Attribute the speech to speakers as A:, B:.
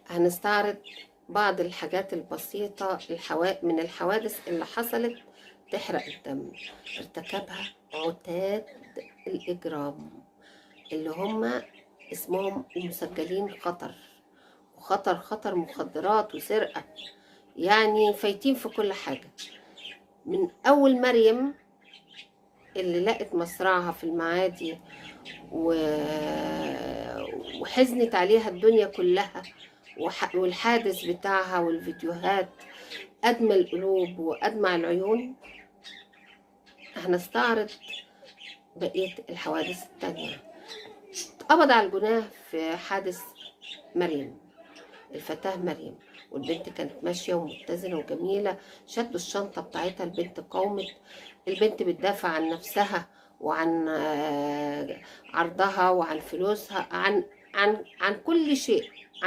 A: هنستعرض بعض الحاجات البسيطة من الحوادث اللي حصلت تحرق الدم، ارتكبها عتاد الإجرام اللي هم اسمهم المسجلين خطر، وخطر خطر مخدرات وسرقة، يعني فايتين في كل حاجة. من أول مريم اللي لقت مصرعها في المعادي وحزنت عليها الدنيا كلها، والحادث بتاعها والفيديوهات أدمى القلوب وأدمع العيون. هنستعرض بقية الحوادث التانية. اتقبض على الجناه في حادث مريم، الفتاة مريم، والبنت كانت ماشية ومتزنة وجميلة، شدوا الشنطة بتاعتها، البنت قاومت، البنت بتدافع عن نفسها وعن عرضها وعن فلوسها، عن كل شيء.